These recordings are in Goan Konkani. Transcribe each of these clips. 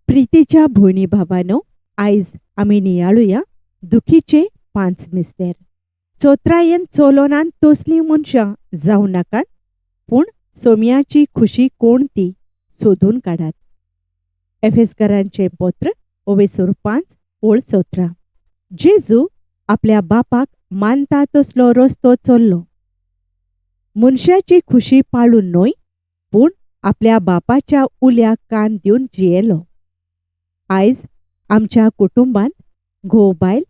प्रितीच्या भयणी भावांनो, आयज आमी नियाळुया दुखीचे पांच मिस्तेर. चोत्रायेन चलोनान तसलीं मनशां जावं नाकात, पूण सोम्याची खुशी कोण ती सोदून काडात. एफेसकरांचें पत्र ओवेसूर 5 ओळ 17. जेजू आपल्या बापाक मानता तसलो रस्तो चल्लो. मनशाची खुशी पाळून न्हय, पूण आपल्या बापाच्या उल्याक कान दिवन जियेलो. आयज आमच्या कुटुंबांत घोव बायल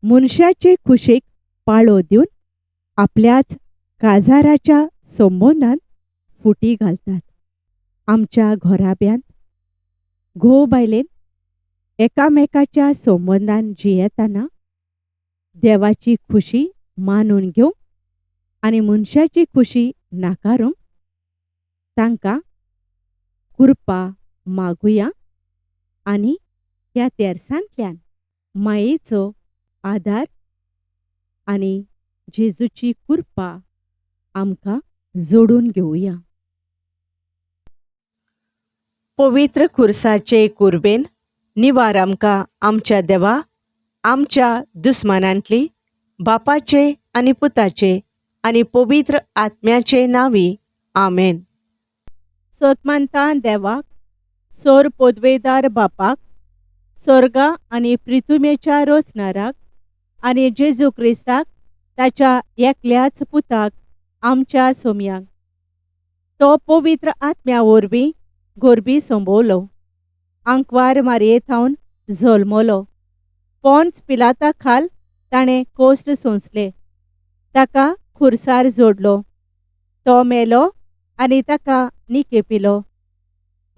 मनशाचे खुशेक पाळो दिवन आपल्याच काजाराच्या संबंदान फुटी घालतात. आमच्या घराब्यांत घोव बायलेन एकामेकाच्या संबंदान जियेतना देवाची खुशी मानून घेवंक आनी मनशाची खुशी नाकारूंक तांकां कृपा मागुया आनी ह्या तेरसांतल्यान मायेचो आदार आनी जेजूची कृपा आमकां जोडून घेवया. पवित्र खुर्साचे कुर्बेन निवार आमकां आमच्या देवा, आमच्या दुस्मानांतली, बापाचे आनी पुताचे आनी पवित्र आत्म्याचे नांवी. आमेन. सोतमानता देवाक, सोर पोदवेदार बापाक, सोर्गा आनी प्रिथुमेच्या रोसनाराक आनी जेजू क्रिस्ताक ताच्या एकल्याच पुताक आमच्या सोम्याक, तो पवित्र आत्म्या वरवीं गोरबी संबवलो, आंकवार मारये थावन जल्मलो, पोन्स पिलाता खाल ताणें कोश्ट सोंसले, ताका खुर्सार जोडलो, तो मेलो आनी ताका निकेपिलो,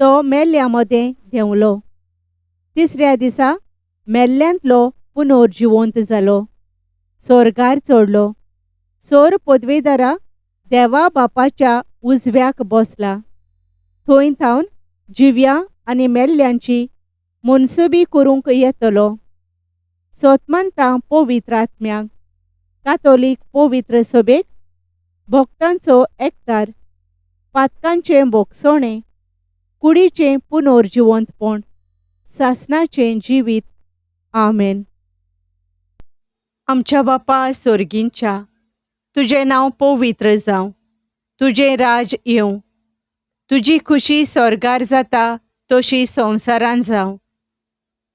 तो मेल्ल्या मदें देंवलो, तिसऱ्या दिसा मेल्ल्यांतलो पुनर्जिवंत जालो, सोर्गार चडलो, सोर पदवेदारा देवा बापाच्या उजव्याक बसला, थंय थावन जिव्या आनी मेल्ल्यांची मनसुबी करूंक येतलो. सोतमानता पवित्र आत्म्याक, कातोलीक पवित्र सभेक, भक्तांचो एकतार, पातकांचें भोगसणें, कुडीचें पुनर्जिवंतपण, सासणाचें जिवीत. आमेन. आमच्या बापा सोर्गींच्या, तुजें नांव पवित्र जावं, तुजें राज येवं, तुजी खुशी स्वर्गार जाता तशी संवसारान जावं.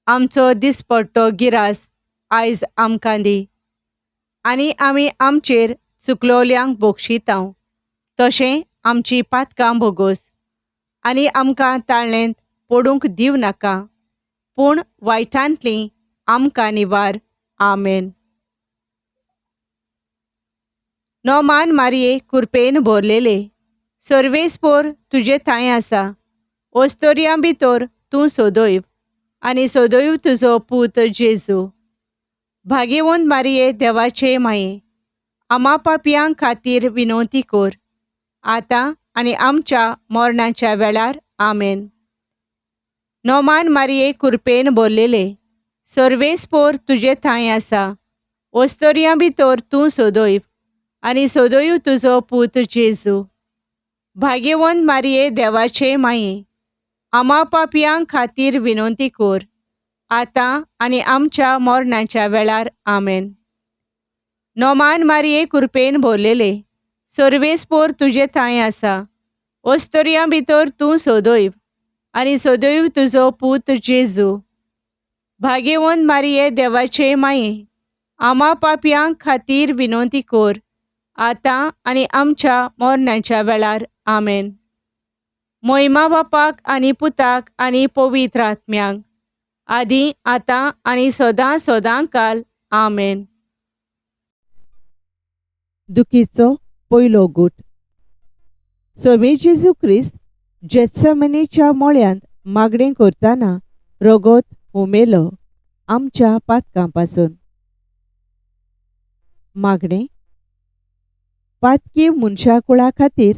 आमचो दिसपट्टो गिरास आयज आमकां दी आनी आमी आमचेर चुकलोल्यांक बोगशितांव तशें आमची पातकां भोगोस आनी आमकां ताळ्ळेंत पडूंक दिवं नाका, पूण वायटांतली आमकां निवार. आमेन. नोमान मारये कुरपेन भरलेले, सर्वेस्पोर तुजे थांय आसा, ओस्तोरयां भितर तूं सोदयव आनी सोदयव तुजो पूत जेजू. भागेवंत मारये देवाचे माये, आमा पापयां खातीर विनवती कर, आतां आनी आमच्या मरणाच्या वेळार. आमेन. नोमान मारये कुरपेन भरलेले, सर्वेस्पोर तुजे थांय आसा, ओस्तोरयां भितर तूं सोदयव आनी सोदयव तुजो पूत जेजू. भाग्यवंत मारये देवाचे माये, आमा पापयां खातीर विनवती कर, आतां आनी आमच्या मरणाच्या वेळार. आमेन. नोमान मारये कुरपेन भरलेले, सर्वेस्पोर तुजे थांय आसा, ओस्तोरयां भितर तूं सोदयव आनी सोदयव तुजो पूत जेजू. भाग्यवंत मारये देवाचे माये, आमा पापयां खातीर विनवती कर, आतां आनी आमच्या मरणाच्या वेळार. आमेन. मोहिमा बापाक आनी पुताक आनी पवित्र आत्म्याक, आदी आतां आनी सदां सदां काल. आमेन. दुखीचो पयलो गूट. स्वामी जेजू क्रिस्त जेत्समनीच्या मोळ्यांत मागणें करतना रगत हुमेलो आमच्या पातकां पासून. मागणें. पातकी मनशाकुळा खातीर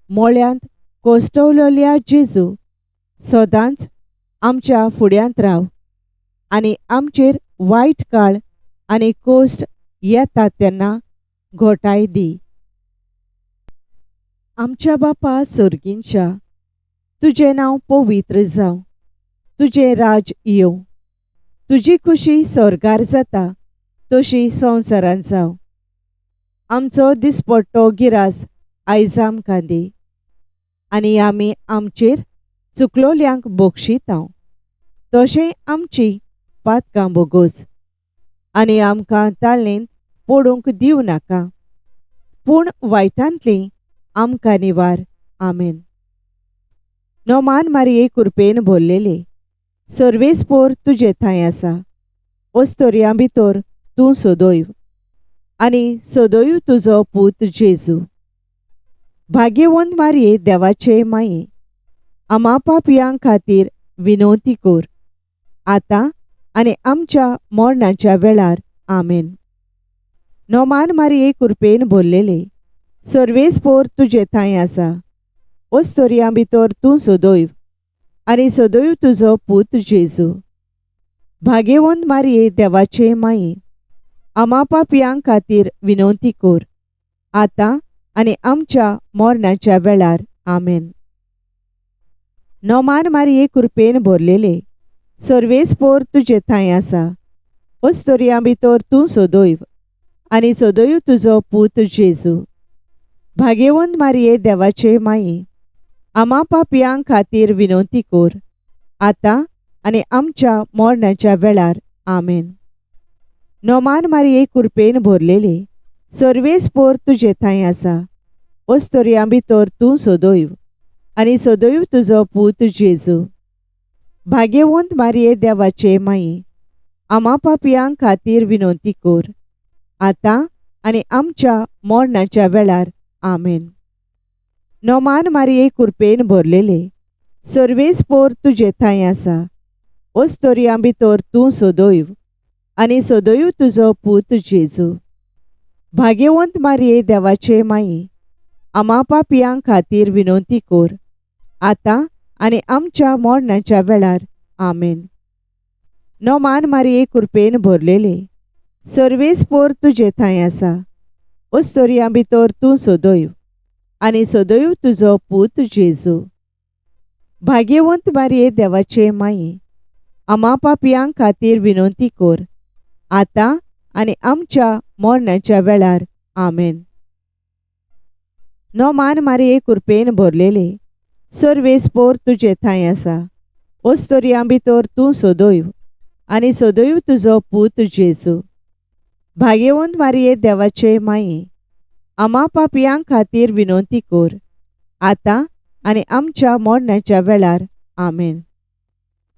मोळ्यांत कोश्टवलेल्या जेजू, सदांच आमच्या फुड्यांत राव आनी आमचेर वायट काळ आनी कोश्ट येता तेन्ना घोटाय दी. आमच्या बापा सोर्गींच्या, तुजें नांव पवित्र जावं, तुजें राज येवं. तुजी खुशी स्वर्गार जाता तशी संवसारांत जावं. आमचो दिसपट्टो गिरास आयज आमकां दी आनी आमी आमचेर चुकलोल्यांक बक्षितांव तशें आमची पातकां बोगोस आनी आमकां ताळेंत पडूंक दिवं नाका, पूण वायटांतली आमकां निवार. आमेन. नोमान मारिये कुरपेन भरलेले, सर्वेस्पोर तुजे थंय आसा. ओस्तोरयां भितर तूं सदैव आनी सदैव तुजो पूत जेजू. भाग्यवंत मारिये देवाचे माये, आमा पापयां खातीर विनवती कर, आतां आनी आमच्या मरणाच्या वेळार. आमेन. नोमान मारिये कुरपेन भरलेले, सर्वेस्पोर तुजे थंय आसा. ओस्तोरयां भितर तूं सदैव आनी सदैव तुजो पूत जेजू. भाग्यवंत मारिये देवाचे माये, आमा पापयां खातीर विनवती कर, आतां आनी आमच्या मरणाच्या वेळार. आमेन. नोमान मारिये कुरपेन भरलेले, सर्वेस्पोर तुजे थंय आसा. ओस्तोरयां भितर तूं सदैव आनी सदैव तुजो पूत जेजू. भाग्यवंत मारिये देवाचे माये, आमा पापयां खातीर विनवती कर, आतां आनी आमच्या मरणाच्या वेळार. आमेन. नोमान मारिये कुरपेन भरलेले, सर्वेस्पोर तुजे थंय आसा. ओस्तोरयां भितर तूं सदैव आनी सदैव तुजो पूत जेजू. भाग्यवंत मारिये देवाचे माये, आमा पापयां खातीर विनवती कर, आतां आनी आमच्या मरणाच्या वेळार. आमेन. नोमान मारिये कुरपेन भरलेले, सर्वेस्पोर तुजे थंय आसा. ओस्तोरयां भितर तूं सदैव आनी सदैव तुजो पूत जेजू. भाग्यवंत मारिये देवाचे माये, आमा पापयां खातीर विनवती कर, आतां आनी आमच्या मरणाच्या वेळार. आमेन. नोमान मारिये कुरपेन भरलेले, सर्वेस्पोर तुजे थंय आसा. ओस्तोरयां भितर तूं सदैव आनी सदैव तुजो पूत जेजू. भाग्यवंत मारिये देवाचे माये, आमा पापयां खातीर विनवती कर, आतां आनी आमच्या मरणाच्या वेळार. आमेन. नोमान मारिये कुरपेन भरलेले, सर्वेस्पोर तुजे थंय आसा. ओस्तोरयां भितर तूं सदैव आनी सदैव तुजो पूत जेजू. भाग्यवंत मारिये देवाचे माये, आमा पापयां खातीर विनवती कर, आतां आनी आमच्या मरणाच्या वेळार. आमेन.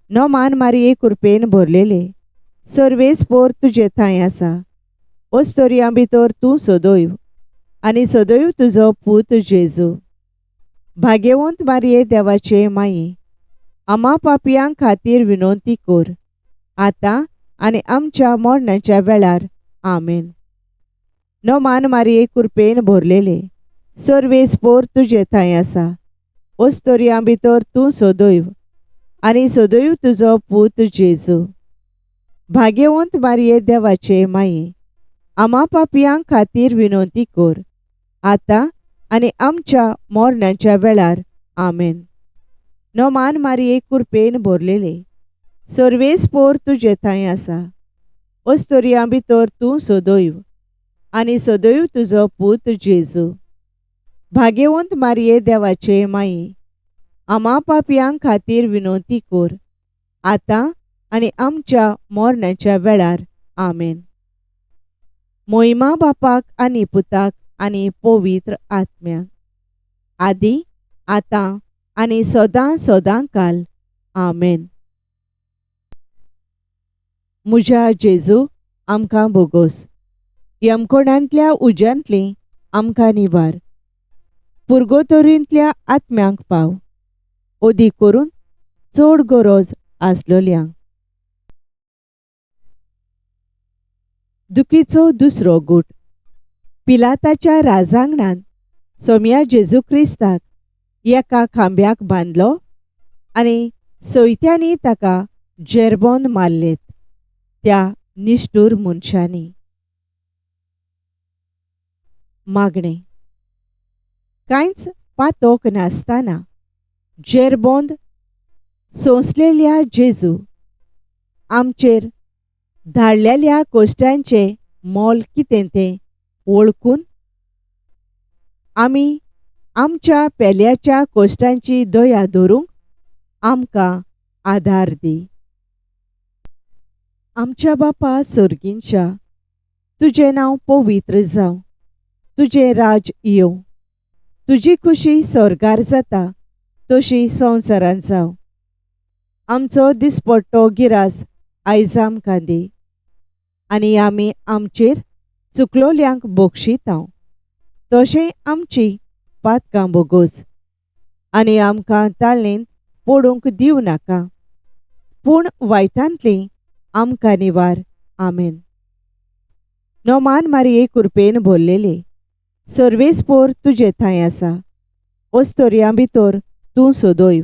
नोमान मारिये कुरपेन भरलेले, सर्वेस्पोर तुजे थंय आसा. ओस्तोरयां भितर तूं सदैव आनी सदैव तुजो पूत जेजू. भाग्यवंत मारिये देवाचे माये, आमा पापयां खातीर विनवती कर, आतां आनी आमच्या मरणाच्या वेळार. आमेन. नोमान मारिये कुरपेन भरलेले, सर्वेस्पोर तुजे थंय आसा. ओस्तोरयां भितर तूं सदैव आनी सदैव तुजो पूत जेजू. भाग्यवंत मारिये देवाचे माये, आमा पापयां खातीर विनवती कर, आतां आनी आमच्या मरणाच्या वेळार. आमेन. नोमान मारिये कुरपेन भरलेले, सर्वेस्पोर तुजे थंय आसा. ओस्तोरयां भितर तूं सदैव आनी सदैव तुजो पूत जेजू. भाग्यवंत मारिये देवाचे माये, आमा पापयां खातीर विनवती कर, आतां आनी आमच्या मरणाच्या वेळार. आमेन. मोहिमा बापाक आनी पुताक आनी पवित्र आत्म्याक, आदी आतां आनी सदां सदां काल. आमेन. म्हज्या जेजू, आमकां बोगोस. यमकोणांतल्या उज्यांतली आमकां निवार. पुर्गोतोरींतल्या आत्म्यांक पाव, ओदी करून चड गरज आसलोल्यांक. दुखीचो दुसरो गूट. पिलाताच्या राजांगणांत सोम्या जेजू क्रिस्ताक एका खांब्याक बांदलो आनी सयत्यांनी ताका जेरबोन मारलेत त्या निश्ठूर मनशांनी. मागणें. कांयच पातोक नासतना जेरबोंद सोंसलेल्या जेजू, आमचेर धाडलेल्या कोश्टांचें मोल कितें तें वळखून आमी आमच्या पेल्याच्या कोश्टांची दया धरूंक आमकां आदार दी. आमच्या बापा सर्गींच्या, तुजें नांव पवित्र जावं, तुजें राज येवं, तुजी खुशी स्वर्गार जाता तशी संवसारांत जावं. आमचो दिसपट्टो गिरास आयज आमकां दी आनी आमी आमचेर चुकलोल्यांक बक्षितांव तशें आमची पातकां बोगोस आनी आमकां ताळेंत पडूंक दिवं नाका, पूण वायटांतली आमकां निवार. आमेन. नोमान मारिये कुरपेन भरलेले, सर्वेस्पोर तुजे थंय आसा, ओस्तोरयां भितर तूं सदैव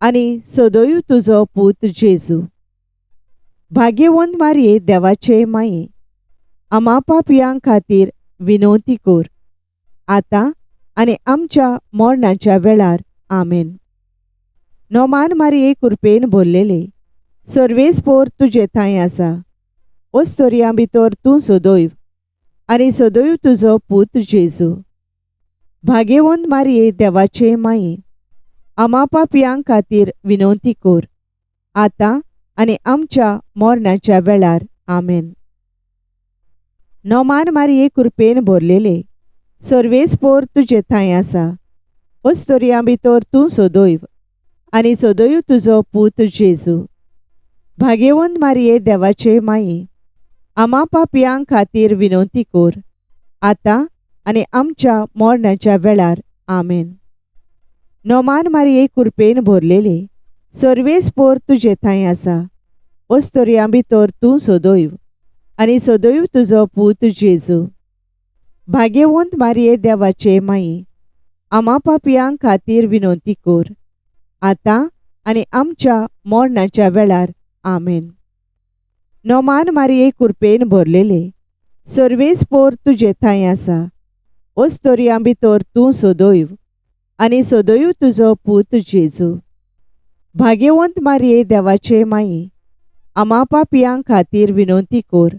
आनी सदैव तुजो पूत जेजू. भाग्यवंत मारिये देवाचे माये, आमा पापयां खातीर विनवती कर, आतां आनी आमच्या मरणाच्या वेळार. आमेन. नोमान मारिये कुरपेन भरलेले, सर्वेस्पोर तुजे थंय आसा, ओस्तोरयां भितर तूं सदैव आनी सदैव तुजो पूत जेजू. भाग्यवंत मारिये देवाचे माये, आमा पापयां खातीर विनवती कर, आतां आनी आमच्या मरणाच्या वेळार. आमेन. नोमान मारिये कुरपेन भरलेले, सर्वेस्पोर तुजे थंय आसा, ओस्तोरयां भितर तूं सदैव आनी सदैव तुजो पूत जेजू. भाग्यवंत मारिये देवाचे माये, आमा पापयां खातीर विनवती कर, आतां आनी आमच्या मरणाच्या वेळार. आमेन. नोमान मारिये कुरपेन भरलेले, सर्वेस्पोर तुजे थंय आसा, ओस्तोरयां भितर तूं सदैव आनी सदैव तुजो पूत जेजू. भाग्यवंत मारिये देवाचे माये, आमा पापयां खातीर विनवती कर, आतां आनी आमच्या मरणाच्या वेळार. आमेन. नोमान मारिये कुरपेन भरलेले, सर्वेस्पोर तुजे थंय आसा, ओस्तोरयां भितर तूं सदैव आनी सदैव तुजो पूत जेजू. भाग्यवंत मारिये देवाचे माये, आमा पापयां खातीर विनवती कर,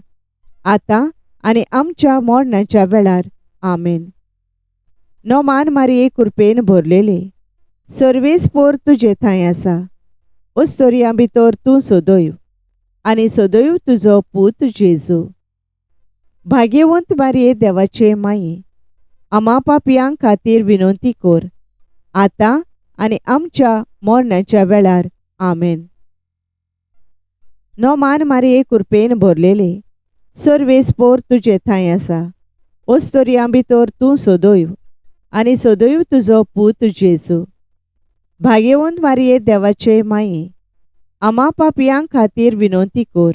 आतां आनी आमच्या मरणाच्या वेळार. आमेन. नोमान मारिये कुरपेन भरलेले, सर्वेस्पोर तुजे थंय आसा, ओस्तोरयां भितर तूं सदैव आनी सदैव तुजो पूत जेजू. भाग्यवंत मारिये देवाचे माये, आमा पापयां खातीर विनवती कर, आतां आनी आमच्या मरणाच्या वेळार. आमेन. नोमान मारिये कुरपेन भरलेले, सर्वेस्पोर तुजे थंय आसा, ओस्तोरयां भितर तूं सदैव आनी सदैव तुजो पूत जेजू. भाग्यवंत मारिये देवाचे माये, आमा पापयां खातीर विनवती कर,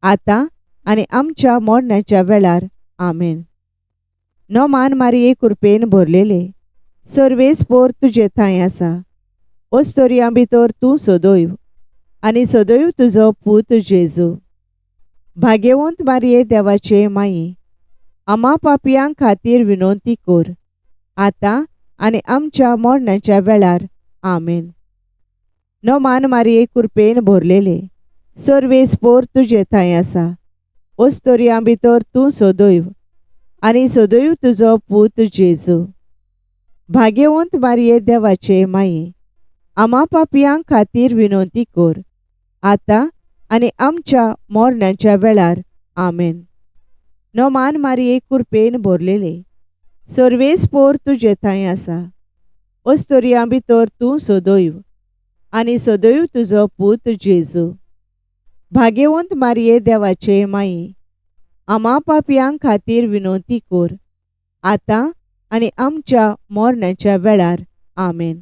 आतां आनी आमच्या मरणाच्या वेळार. आमेन. नोमान मारिये कुरपेन भरलेले, सर्वेस्पोर तुजे थंय आसा, ओस्तोरयां भितर तूं सदैव आनी सदैव तुजो पूत जेजू. भाग्यवंत मारिये देवाचे माये, आमा पापयां खातीर विनवती कर, आतां आनी आमच्या मरणाच्या वेळार. आमेन. नोमान मारिये कुरपेन भरलेले, सर्वेस्पोर तुजे थंय आसा, ओस्तोरयां भितर तूं सदैव आनी सदैव तुजो पूत जेजू. भाग्यवंत मारिये देवाचे माये, आमा पापयां खातीर विनवती कर, आतां आनी आमच्या मरणाच्या वेळार. आमेन. नोमान मारिये कुरपेन भरलेले, सर्वेस्पोर तुजे थंय आसा, ओस्तोरयां भितर तूं सदैव आनी सदैव तुजो पूत जेजू. भाग्यवंत मारिये देवाचे माये, आमा पापयां खातीर विनवती कर, आतां आनी आमच्या मरणाच्या वेळार. आमेन.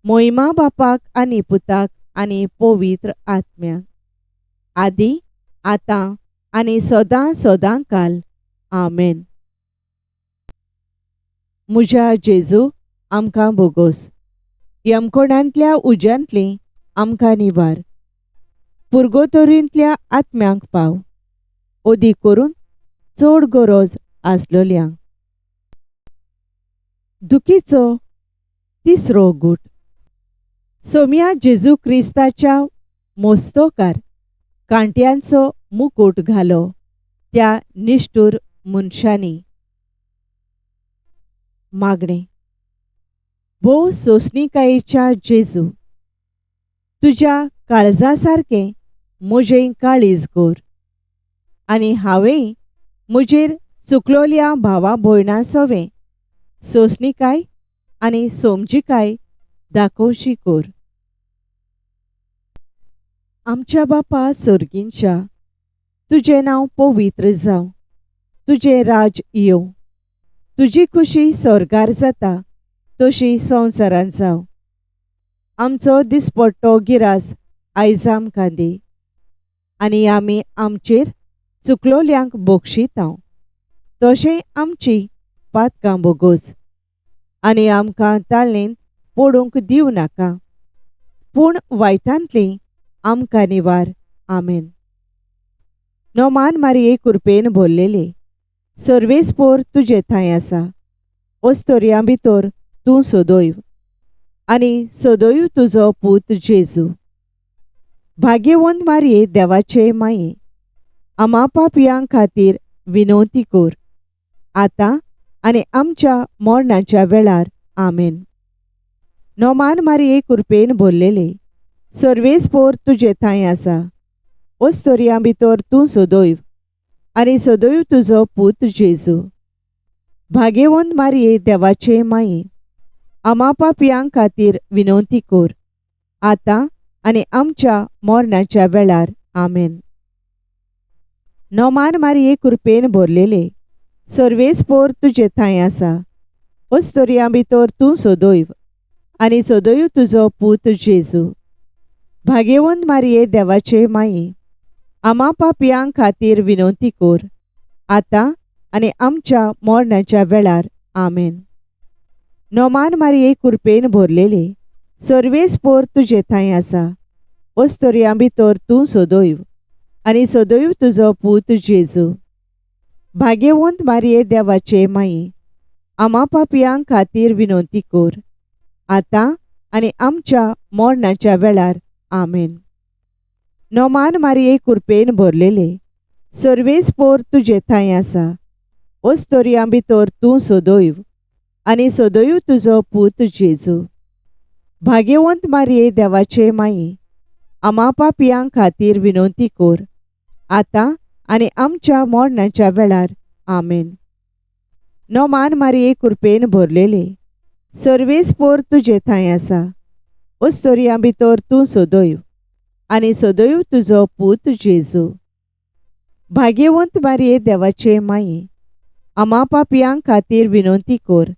मोहिमा बापाक आनी पुताक आनी पवित्र आत्म्याक, आदी आतां आनी सदां सदां काल. आमेन. म्हज्या जेजू, आमकां बोगोस, यमकोणांतल्या उज्यांतली आमकां निवार, पुर्गोतोरींतल्या आत्म्यांक पाव, अदीक करून चड गरज आसलोल्यांक. दुखीचो तिसरो गूट. सोम्या जेजू क्रिस्ताच्या मोस्तोकार कांट्यांचो मुकूट घालो त्या निश्ठूर मनशांनी. मागणें. भोव सोंसणिकायेच्या जेजू, तुज्या काळजा सारकें म्हजें काळीज कर आनी हांवेंय म्हजेर चुकलोल्या भावा भयणां सवें सोंसणिकाय आनी समजिकाय दाखोवची कर. आमच्या बापा सर्गींच्या, तुजें नांव पवित्र जावं, तुजें राज येवं, तुजी खुशी स्वर्गार जाता तशी संवसारांत जावं. आमचो दिसपट्टो गिरास आयज आमकां दी आनी आमी आमचेर चुकलोल्यांक बक्षितांव तशें आमची पातकां बोगोस आनी आमकां ताळेंत पडूंक दिवं नाका, पूण वायटांतली आमकां निवार. आमेन. नोमान मारिये कुरपेन भरलेले, सर्वेस्पोर तुजे थंय आसा, ओस्तोरयां भितर तूं सदैव आनी सदैव तुजो पूत जेजू. भाग्यवंत मारिये देवाचे माये, आमा पापयां खातीर विनवती कर, आतां आनी आमच्या मरणाच्या वेळार. आमेन. नोमान मारिये कुरपेन भरलेले, सर्वेस्पोर तुजे थंय आसा, ओस्तोरयां भितर तूं सदैव आनी सदैव तुजो पूत जेजू. भाग्यवंत मारिये देवाचे माये, आमा पापयां खातीर विनवती कर, आतां आनी आमच्या मरणाच्या वेळार. आमेन. नोमान मारिये कुरपेन भरलेले, सर्वेस्पोर तुजे थंय आसा, ओस्तोरयां भितर तूं सदैव आनी सदैव तुजो पूत जेजू. भाग्यवंत मारिये देवाचे माये, आमा पापयां खातीर विनवती कर, आतां आनी आमच्या मरणाच्या वेळार. आमेन. नोमान मारिये कुरपेन भरलेले, सर्वेस्पोर तुजे थंय आसा, ओस्तोरयां भितर तूं सदैव आनी सदैव तुजो पूत जेजू. भाग्यवंत मारिये देवाचे माये, आमा पापयां खातीर विनवती कर, आतां आनी आमच्या मरणाच्या वेळार. आमेन. नोमान मारिये कुरपेन भरलेले, सर्वेस्पोर तुजे थंय आसा, ओस्तोरयां भितर तूं सदैव आनी सदैव तुजो पूत जेजू. भाग्यवंत मारिये देवाचे माये, आमा पापयां खातीर विनवती कर, आतां आनी आमच्या मरणाच्या वेळार. आमेन. नोमान मारिये कुरपेन भरलेले, सर्वेस्पोर तुजे थंय आसा, ओस्तोरयां भितर तूं सदैव आनी सदैव तुजो पूत जेजू. भाग्यवंत मारिये देवाचे माये, आमा पापयां खातीर विनवती कर,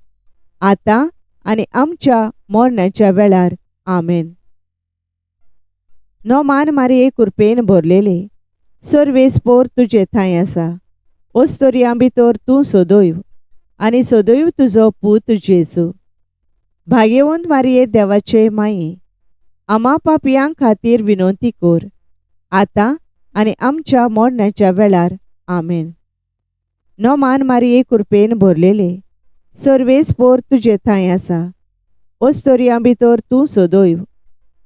आतां आनी आमच्या मरणाच्या वेळार. आमेन. नोमान मारिये कुरपेन भरलेले, सर्वेस्पोर तुजे थंय आसा, ओस्तोरयां भितर तूं सदैव आनी सदैव तुजो पूत जेजू. भाग्यवंत मारिये देवाचे माये, आमा पापयां खातीर विनवती कर, आतां आनी आमच्या मरणाच्या वेळार. आमेन. नोमान मारिये कुरपेन भरलेले, सर्वेस्पोर तुजे थंय आसा, ओस्तोरयां भितर तूं सदैव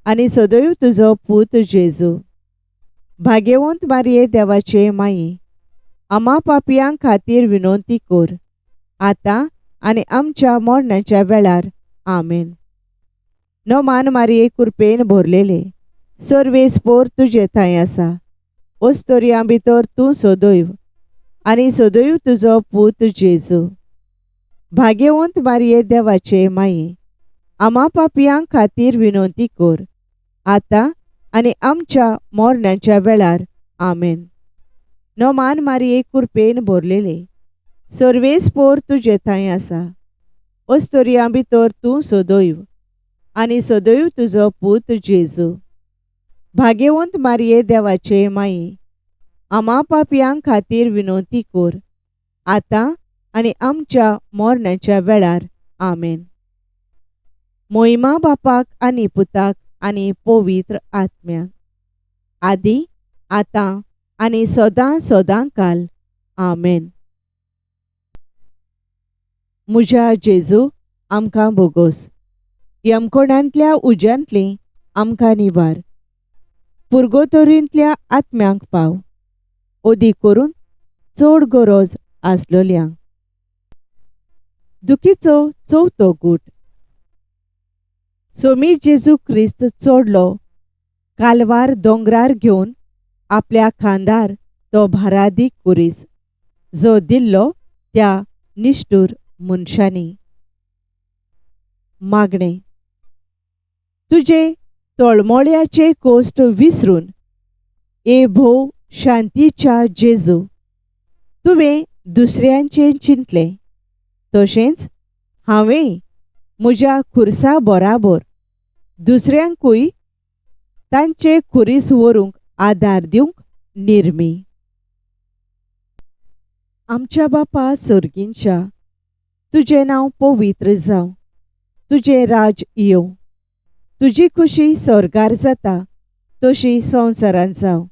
आनी सदैव तुजो पूत जेजू. भाग्यवंत मारिये देवाचे माये, आमा पापयां खातीर विनवती कर, आतां आनी आमच्या मरणाच्या वेळार. आमेन. नोमान मारिये कुरपेन भरलेले, सर्वेस्पोर तुजे थंय आसा, ओस्तोरयां भितर तूं सदैव आनी सदैव तुजो पूत जेजू. भाग्यवंत मारिये देवाचे माये, आमा पापयां खातीर विनवती कर, आतां आनी आमच्या मरणाच्या वेळार. आमेन. नोमान मारिये कुरपेन भरलेले, सर्वेस्पोर तुजे थंय आसा, ओस्तोरयां भितर तूं सदैव आनी सदैव तुजो पूत जेजू. भाग्यवंत मारिये देवाचे माये, आमा पापयां खातीर विनवती कर, आतां आनी आमच्या मरणाच्या वेळार. आमेन. मोहिमा बापाक आनी पुताक आनी पवित्र आत्म्याक, आदी आतां आनी सदां सदां काल. आमेन. म्हज्या जेजू, आमकां बोगोस, यमकोणांतल्या उज्यांतली आमकां निवार. पुर्गोतोरींतल्या आत्म्यांक पाव, ओदी करून चड गरज आसलोल्यांक. दुखीचो चवथो गूट. सोमी जेजू क्रिस्त चडलो कालवार दोंगरार घेवन आपल्या खांदार तो भारादीक कुरीस जो दिल्लो त्या निश्ठूर मनशांनी. मागणें. तुजे तळमळ्याचे कोश्ट विसरून ए भोव शांतीच्या जेजू, तुवें दुसऱ्यांचें चिंतलें, तशेंच हांवें म्हज्या खुर्सा बराबर दुसऱ्यांकूय तांचे खुरीस व्हरूंक आदार दिवंक निर्मी. आमच्या बापा सर्गींच्या, तुजें नांव पवित्र जावं, तुजें राज येवं, तुजी खुशी स्वर्गार जाता तशी संवसारांत जावं.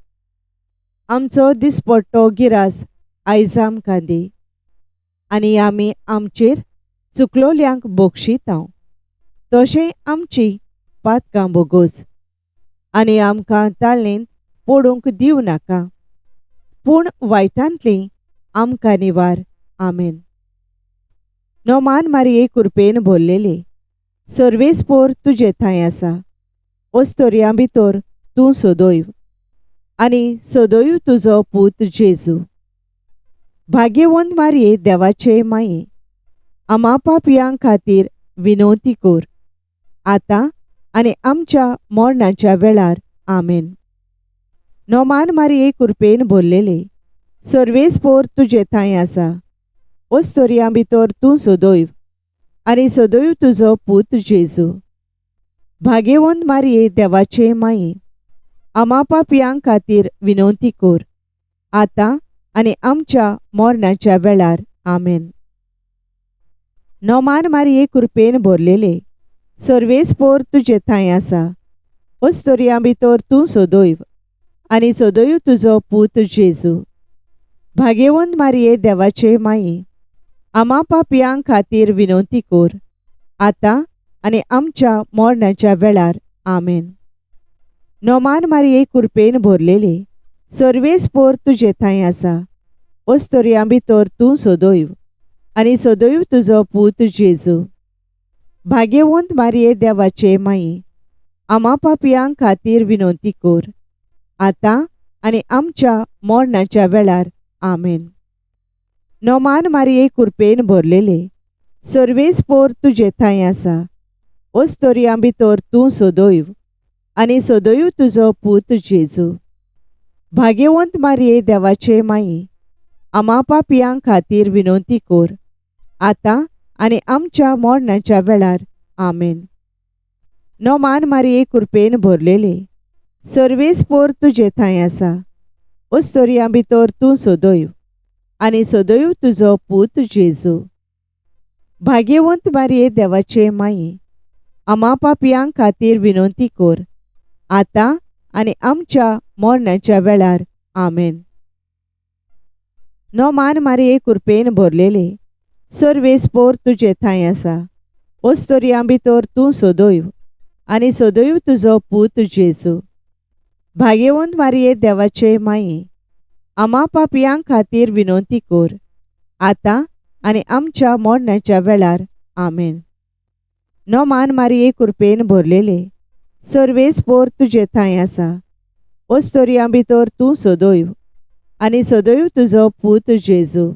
आमचो दिसपट्टो गिरास आयज आमकां दी, आनी आमी आमचेर चुकलोल्यांक बक्षितांव, तशें आमची पातकां बोगोस, आनी आमकां ताळेंत पडूंक दिवं नाका, पूण वायटांतली आमकां निवार. आमेन. नोमान मारये कुरपेन भरलेले, सर्वेस्पोर तुजे थंय आसा, ओस्तोरयां भितर तूं सदैव, आनी सदैव तुजो पूत जेजू. भाग्यवंत मारये देवाचे माये, आमा पापयां खातीर विनवती कर, आतां आनी आमच्या मरणाच्या वेळार. आमेन. नोमान मारये कुरपेन भरलेले, सर्वेस्पोर तुजे थंय आसा, ओस्तोरयां भितर तूं सदैव, आनी सदैव तुजो पूत जेजू. भाग्यवंत मारये देवाचे माये, आमा पापयां खातीर विनवती कर, आतां आनी आमच्या मरणाच्या वेळार. आमेन. नोमान मारये कुरपेन भरलेले, सर्वेस्पोर तुजे थंय आसा, ओस्तोरयां भितर तूं सदैव, आनी सदैव तुजो पूत जेजू. भाग्यवंत मारये देवाचे माये, आमा पापयां खातीर विनवती कर, आतां आनी आमच्या मरणाच्या वेळार. आमेन. नोमान मारये कुरपेन भरलेले, सर्वेस्पोर तुजे थंय आसा, ओस्तोरयां भितर तूं सदैव, आनी सदैव तुजो पूत जेजू. भाग्यवंत मारये देवाचे माये, आमा पापयां खातीर विनवती कर, आतां आनी आमच्या मरणाच्या वेळार. आमेन. नोमान मारये कुरपेन भरलेले, सर्वेस्पोर तुजे थंय आसा, ओस्तोरयां भितर तूं सदैव, आनी सदैव तुजो पूत जेजू. भाग्यवंत मारये देवाचे माये, आमा पापयां खातीर विनवती कर, आतां आनी आमच्या मरणाच्या वेळार. आमेन. नोमान मारये कुरपेन भरलेले, सर्वेस्पोर तुजे थंय आसा, ओस्तोरयां भितर तूं सदैव, आनी सदैव तुजो पूत जेजू. भाग्यवंत मारये देवाचे माये, आमा पापयां खातीर विनवती कर, आतां आनी आमच्या मरणाच्या वेळार. आमेन. नोमान मारये कुरपेन भरलेले, सर्वेस्पोर तुजे थंय आसा, ओस्तोरयां भितर तूं सदैव, आनी सदैव तुजो पूत जेजू. भाग्यवंत मारये देवाचे माये, आमा पापयां खातीर विनवती कर, आतां आनी आमच्या मरणाच्या वेळार. आमेन. नोमान मारये कुरपेन भरलेले, सर्वेस्पोर तुजे थंय आसा, ओस्तोरयां भितर तूं सदैव, आनी सदैव तुजो पूत जेजू.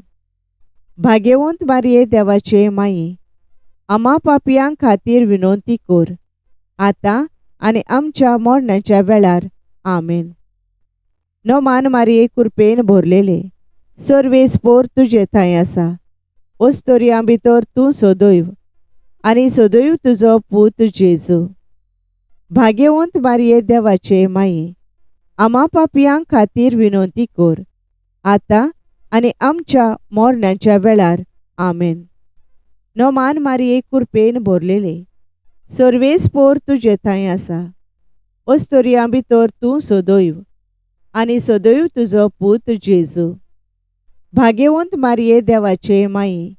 भाग्यवंत मारये देवाचे माये, आमा पापयां खातीर विनवती कर, आतां आनी आमच्या मरणाच्या वेळार. आमेन. नोमान मारये कुरपेन भरलेले, सर्वेस्पोर तुजे थंय आसा, ओस्तोरयां भितर तूं सदैव, आनी सदैव तुजो पूत जेजू. भाग्यवंत मारये देवाचे माये, आमा पापयां खातीर विनवती कर, आतां आनी आमच्या मरणाच्या वेळार. आमेन. नोमान मारये कुरपेन भरलेले, सर्वेस्पोर तुजे थंय आसा, ओस्तोरयां भितर तूं सदैव, आनी सदैव तुजो पूत जेजू. भाग्यवंत मारये देवाचे माये,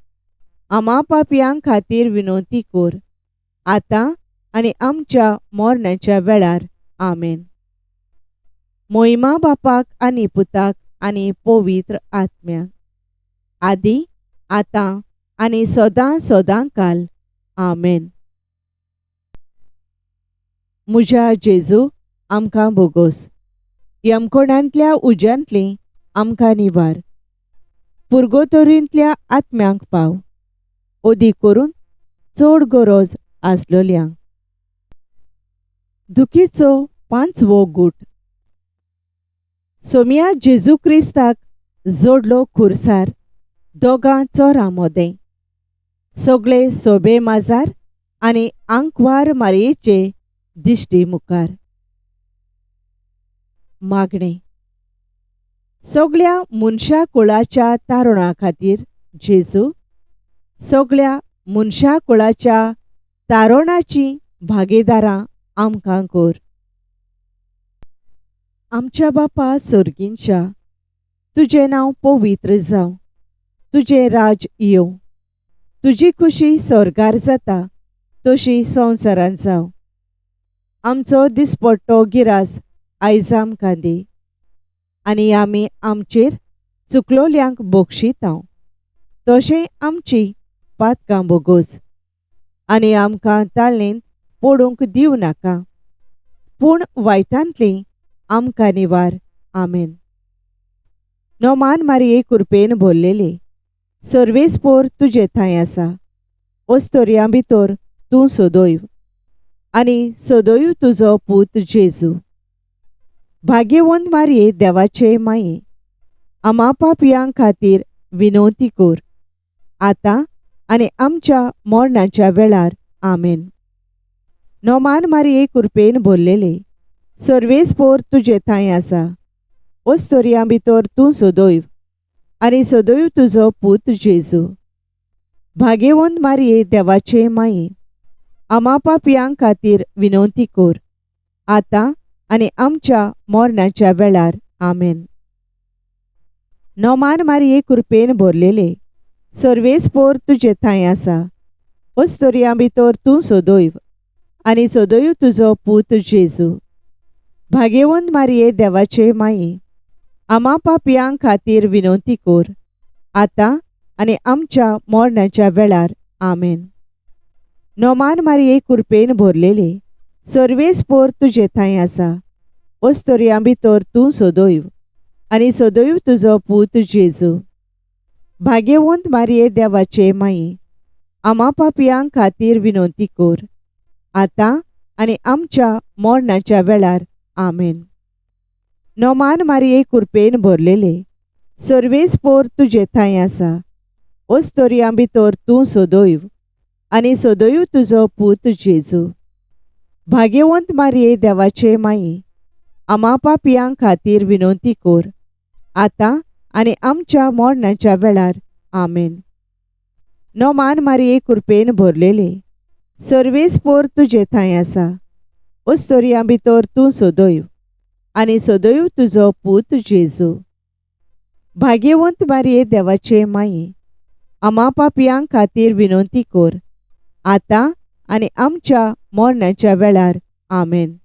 आमा पापयां खातीर विनवती कर, आतां आनी आमच्या मोरणाच्या वेळार. आमेन. मोहिमा बापाक आनी पुताक आनी पवित्र आत्म्याक, आदी आतां आनी सदां सदां काल. आमेन. म्हज्या जेजू आमकां बोगोस, यमकोणांतल्या उज्यांतली आमकां निवार, पुर्गोतोरींतल्या आत्म्यांक पाव, ओदी करून चड गरज आसलोल्यांक. दुखीचो पांचवो गूट. सोम्या जेजू क्रिस्ताक जोडलो खुर्सार दोगां चोरां मोदें, सगळे सोबे माजार आनी आंकवार मारयेचे दिश्टी मुखार. मागणें. सगळ्या मनशा कुळाच्या तारुणा खातीर जेजू, सगळ्या मनशा कुळाच्या तारुणाची भागीदारां आमकां कर. आमच्या बापा सर्गींच्या, तुजें नांव पवित्र जावं, तुजें राज येवं, तुजी खुशी स्वर्गार जाता तशी संवसारांत जावं. आमचो दिसपट्टो गिरास आयज आमकां दी, आनी आमी आमचेर चुकलोल्यांक बक्षितांव तशें आमची पातकां बोगोस, आनी आमकां ताळणेंत पडूंक दिवं नाका, पूण वायटांतली आमकां निवार. आमेन. नोमान मारये कुरपेन भरलेले, सर्वेस्पोर तुजे थंय आसा, ओस्तोरयां भितर तूं सदैव आनी सदैव तुजो पूत जेजू. भाग्यवंत मारये देवाचे माये, आमा पापयां खातीर विनवती कर, आतां आनी आमच्या मरणाच्या वेळार. आमेन. नोमान मारये कुरपेन भरलेले, सर्वेस्पोर तुजे थंय आसा, ओस्तोरयां भितर तूं सदैव आनी सदैव तुजो पूत जेजू. भाग्यवंत मारये देवाचे माये, आमा पापयां खातीर विनवती कर, आतां आनी आमच्या मरणाच्या वेळार. आमेन. नोमान मारये कुरपेन भरलेले, सर्वेस्पोर तुजे थंय आसा, ओस्तोरयां भितर तूं सदैव आनी सदैव तुजो पूत जेजू. भाग्यवंत मारये देवाचे माये, आमा पापयां खातीर विनवती कर, आतां आनी आमच्या मरणाच्या वेळार. आमेन. नोमान मारये कुरपेन भरलेले, सर्वेस्पोर तुजे थंय आसा, ओस्तोरयां भितर तूं सदैव आनी सदैव तुजो पूत जेजू. भाग्यवंत मारये देवाचे माये, आमा पापयां खातीर विनवती कर, आतां आनी आमच्या मरणाच्या वेळार. आमेन. नोमान मारये कुरपेन भरलेले, सर्वेस्पोर तुजे थंय आसा, ओस्तोरयां भितर तूं सदैव आनी सदैव तुजो पूत जेजू. भाग्यवंत मारये देवाचे माये, आमा पापयां खातीर विनवती कर, आतां आनी आमच्या मरणाच्या वेळार. आमेन. नोमान मारये कुरपेन भरलेले, सर्वेस्पोर तुजे थंय आसा, ओस्तोरयां भितर तूं सदैव आनी सदैव तुजो पूत जेजू. भाग्यवंत मारये देवाचे माये, आमा पापयां खातीर विनवती कर, आतां आनी आमच्या मरणाच्या वेळार. आमेन.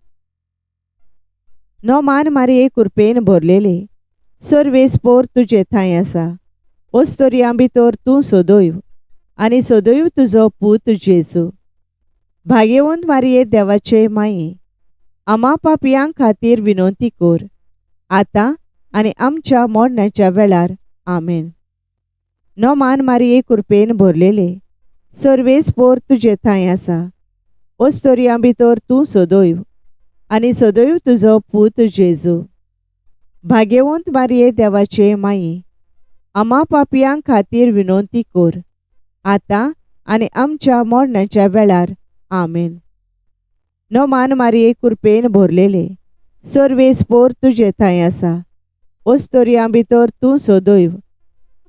नोमान मारये कुरपेन भरलेले, सर्वेस्पोर तुजे थंय आसा, ओस्तोरयां भितर तूं सदैव आनी सदैव तुजो पूत जेजू. भाग्यवंत मारये देवाचे माये, आमा पापयां खातीर विनवती कर, आतां आनी आमच्या मरणाच्या वेळार. आमेन. नोमान मारये कुरपेन भरलेले, सर्वेस्पोर तुजे थंय आसा, ओस्तोरयां भितर तूं सदैव आनी सदैव तुजो पूत जेजू. भाग्यवंत मारये देवाचे माये, आमा पापयां खातीर विनवती कर, आतां आनी आमच्या मरणाच्या वेळार. आमेन. नोमान मारये कुरपेन भरलेले, सर्वेस्पोर तुजे थंय आसा, ओस्तोरयां भितर तूं सदैव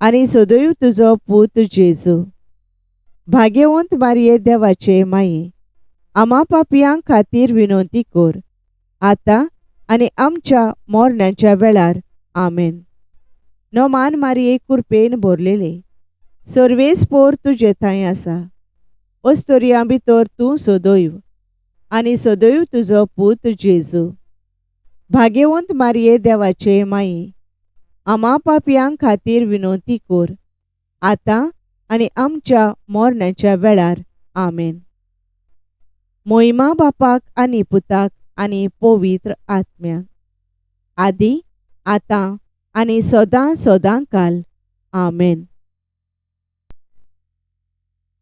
आनी सदैव तुजो पूत जेजू. भाग्यवंत मारये देवाचे माये, आमा पापयां खातीर विनवती कर, आतां आनी आमच्या मरणाच्या वेळार. आमेन. नोमान मारये कुरपेन भरलेले, सर्वेस्पोर तुजे थंय आसा, ओस्तोरयां भितर तूं सदैव आनी सदैव तुजो पूत जेजू. भाग्यवंत मारये देवाचे माये, आमा पापयां खातीर विनवती कर, आतां आनी आमच्या मरणाच्या वेळार. आमेन. मोहिमा बापाक आनी पुताक आनी पवित्र आत्म्याक, आदी आतां आनी सदां सदां काल. आमेन.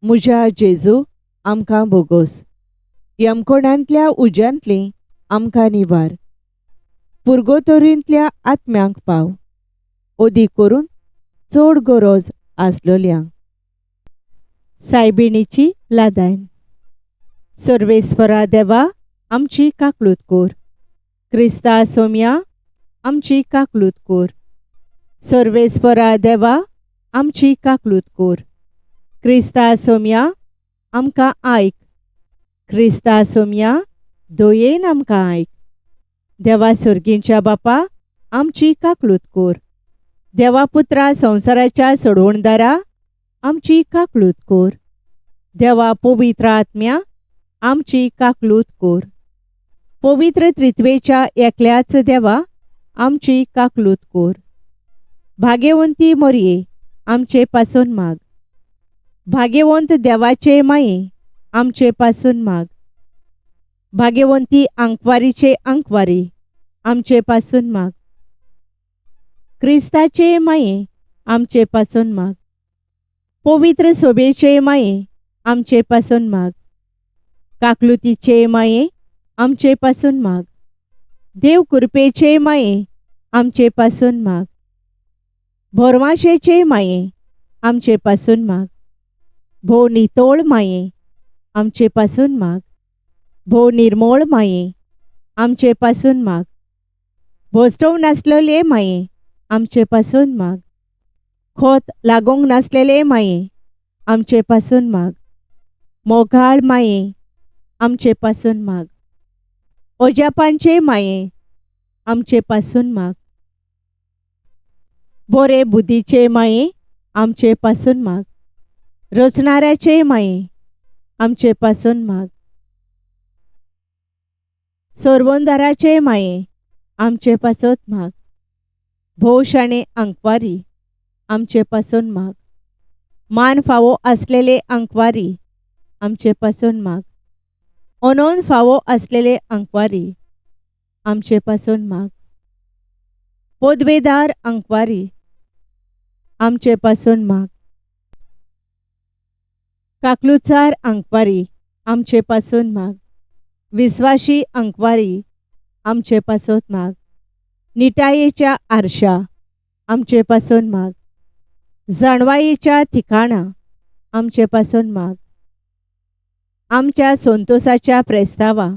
म्हज्या जेजू, आमकां बोगोस. यमकोणांतल्या उज्यांतली आमकां निवार. पुर्गोतोरींतल्या आत्म्यांक पाव, अदीक करून चड गरज आसलोल्यांक. सायबिणीची लादायन. सर्वेस्परा देवा, आमची काकलूत कोर. क्रिस्ता सोम्या, आमची काकलूत कोर. सर्वेस्परा देवा, आमची काकलूत कोर. क्रिस्ता सोम्या, आमकां आयक. क्रिस्ता सोम्या, दयेन आमकां आयक. देवा सर्गींच्या बापा, आमची काकलूत कोर. देवा पुत्रा संवसाराच्या सोडवणदारा, आमची काकलूत कोर. देवा पवित्र आत्म्या, आमची काकलूत कोर. पवित्र त्रित्वेच्या एकल्याच देवा, आमची काकलूत कोर. भाग्यवंती मोरये, आमचे पासून माग. भाग्यवंत देवाचे माये, आमचे पासून माग. भाग्यवंती आंकवारीचे आंकवारी, आमचे पासून माग. क्रिस्ताचे माये, आमचे पासून माग. पवित्र सोबेचे माये, आमचे पासून माग. काकलुतीचे माये, आमचे पासून माग. देव कृपेचे माये, आमचे पासून माग. भोरवाशेचे माये, आमचे पासून माग. भोव नितोळ माये, आमचे पासून माग. भोव निर्मोळ माये, आमचे पासून माग. भोसटोव नासलेले माये, आमचे पासून माग. खोत लागूंक नासलेले माये, आमचे पासून माग. मोगाळ माये, आमचे पासून माग. ओजापांचे माये, आमचे पासून माग. बोरे बुद्धीचे माये, आमचे पासून माग. रचणाऱ्याचे माये, आमचे पासून माग. सोरवंदाराचे माये, आमचे पासत माग. भोव शाणे आंकवारी, आमचे पासून माग. मान फावो आसलेले आंकवारी, आमचे पासून माग. अनोन फावो आसलेले आंकवारी, आमचे पासून माग. पदवेदार आंकवारी, आमचे पासून माग. काकलुचार आंकवारी, आमचे पासून माग. विस्वाशी आंकवारी, आमचे पासत माग. निटायेच्या आरशा, आमचे पासून माग. जाणवायेच्या ठिकाणा, आमचे पासून माग. आमच्या संतोसाच्या प्रेस्तावा,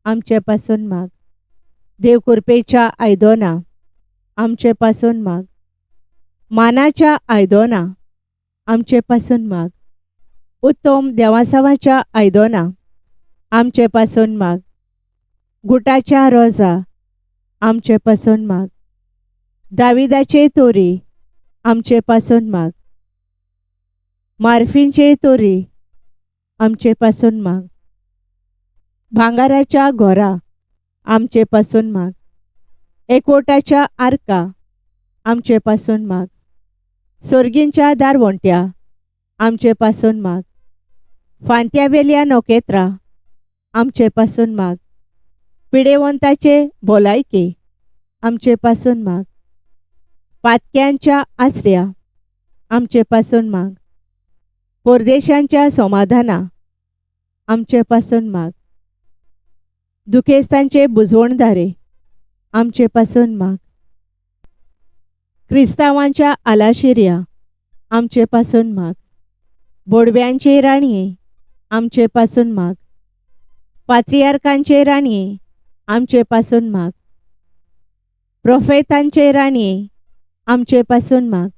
आमचे पासून माग. देव कृपेच्या आयदोना, आमचे पासून माग. मानाच्या आयदोना, आमचे पासून माग. उत्तम देवासावाच्या आयदोना, आमचे पासून माग. गुटाच्या रोजा, आमचे पासून माग. दाविदाचे तोरी, आमचे पासून माग. मार्फींचे तोरी, आमचे पासून माग. भांगाराच्या घोरा, आमचे पासून माग. एकवटाच्या आर्का, आमचे पासून माग. सोर्गींच्या दारवंट्या, आमचे पासून माग. फांत्यावेल्या नखेत्रां, आमचे पासून माग. पिडेवंताचे भलायके, आमचे पासून माग. पातक्यांच्या आसऱ्या, आमचे पासून माग. परदेशांच्या समाधाना, आमचे पासून माग. दुखेस्तांचे बुजवणदारे, आमचे पासून माग. क्रिस्तांवांच्या आलाशिऱ्या, आमचे पासून माग. बोडव्यांचे राणये, आमचे पासून माग. पात्रियार्कांचे राणये, आमचे पासून माग. प्रोफेतांचे राणये, आमचे पासून माग.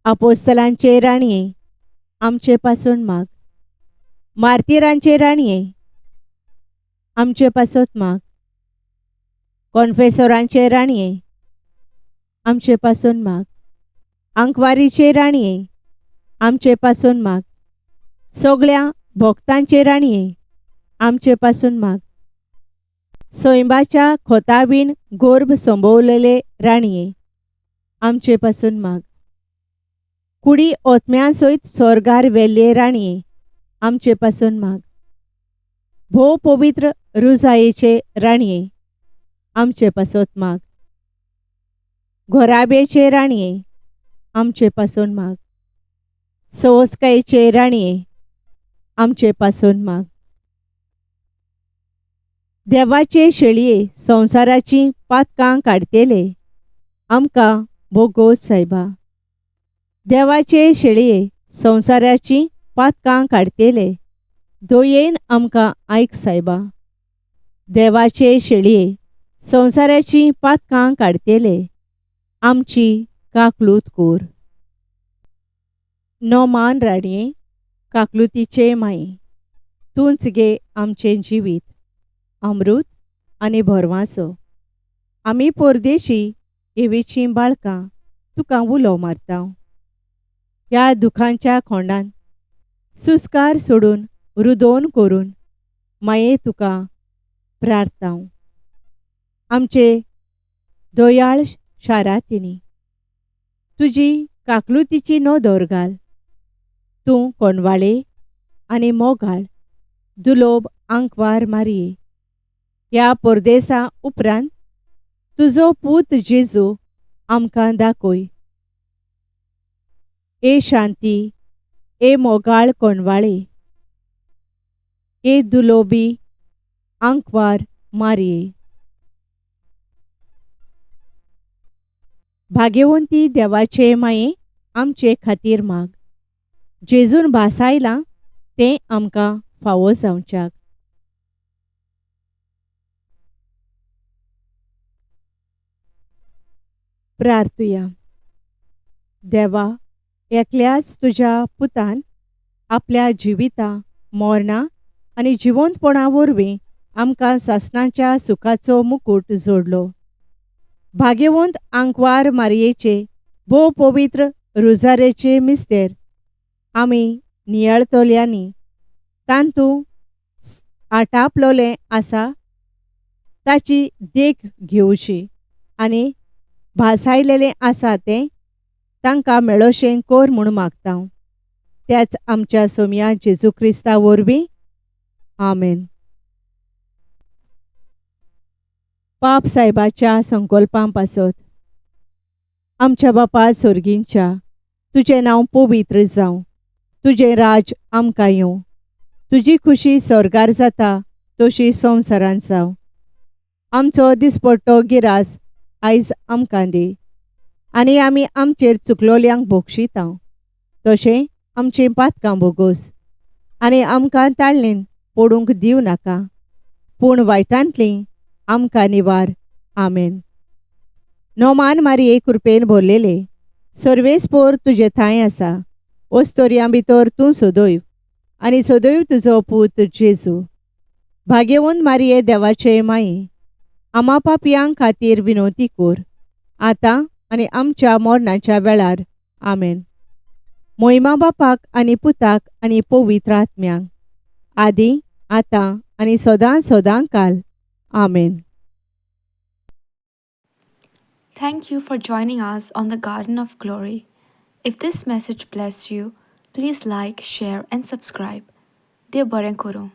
आपोस्तलांचे राणये, आमचे पासून माग. मार्तिरांचे राणये, आमचे पासत माग. कॉन्फेसोरांचे राणये, आमचे पासून माग. आंकवारीचे राणये, आमचे पासून माग. सगळ्या भक्तांचे राणये, आमचे पासून माग. सैंबाच्या खोतावीण गोर्भ संभवलेले राणये आमचे पासून माग. कुडी ओतम्या सयत स्वर्गार वेल्ले राणये आमचे पासून माग. भोव पवित्र रुजायेचे राणये आमचे पासत माग. घोराब्याचे राणये आमचे पासून माग. सवस्कायेचे राणये आमचे पासून माग. देवाचे शेळये संवसाराची पातकां काडटेले आमकां भोगोस सायबा. देवाचे शेळये संवसाराची पातकां काडटेले दयेन आमकां आयक सायबा. देवाचे शेळये संवसाराची पातकां काडटेले आमची काकलूत कोर. नोमान राणये काकलुतीचे माये तूंच गे आमचें जिवीत अमृत आनी भरवांसो. आमी परदेशी एवेचीं बाळकां तुका उलो मारता. ह्या दुखांच्या खोंडान सुस्कार सोडून रुदोन करून माये तुका प्रार्थना. आमचे दयाळ शारातिनी तुजी काकलुतीची नदर घाल. तूं कोणवाळे आनी मोगाळ दुलोब आंकवार मारये. ह्या परदेसा उपरांत तुजो पूत जेजू आमकां दाखय. ए शांती, ए मोगाळ कोणवाळे, ए दुलोबी आंकवार मारये. भाग्यवंती देवाचे माये आमचे खातीर माग. जेजून भासायलां तें आमकां फावो जावच्याक. प्रार्थुया. देवा, एकल्याच तुज्या पुतान आपल्या जिविता मरणां आनी जिवंतपणा वरवीं आमकां सासणाच्या सुखाचो मुकूट जोडलो. भाग्यवंत आंकवार मारयेचे भोव पवित्र रुजारेचे मिस्तेर आमी नियाळतल्यांनी तांतू आटापलोलें आसा ताची देख घेवची आनी भासायलेलें आसा तें तांकां मेळोशें कोर म्हूण मागता. त्याच आमच्या सोमया जेजू क्रिस्ता वरवीं. आमेन. पाप सायबाच्या संकल्पां पासत. आमच्या बापा सोर्गींच्या, तुजें नांव पवित्र जावं, तुजें राज आमकां येवं, तुजी खुशी स्वर्गार जाता तशी संवसारांत जावं. आमचो दिसपट्टो गिरास आयज आमकां दी आनी आमी आमचेर चुकलोल्यांक भोगशिता तशें आमचीं पातकां भोगोस आनी आमकां ताळणेन पडूंक दिवं नाका, पूण वायटांतलीं आमकां निवार. आमेन. नोमान मारये कृपेन भरलेले सर्वेस्पोर तुजे थांय आसा. ओस्तोरयां भितर तूं सदैव आनी सदैव तुजो पूत जेजू. भाग्यवंत मारये देवाचे माये आमा पापयां खातीर विनवती कोर आतां आनी आमच्या मरणाच्या वेळार. आमेन. मोहिमा बापाक आनी पुताक आनी पवित्र आत्म्यांक, आदी आतां आनी सदां सदां काल. आमेन. Thank you for joining us on the Garden of Glory. If this message blessed you, please like, share, and subscribe. देव बरें करूं.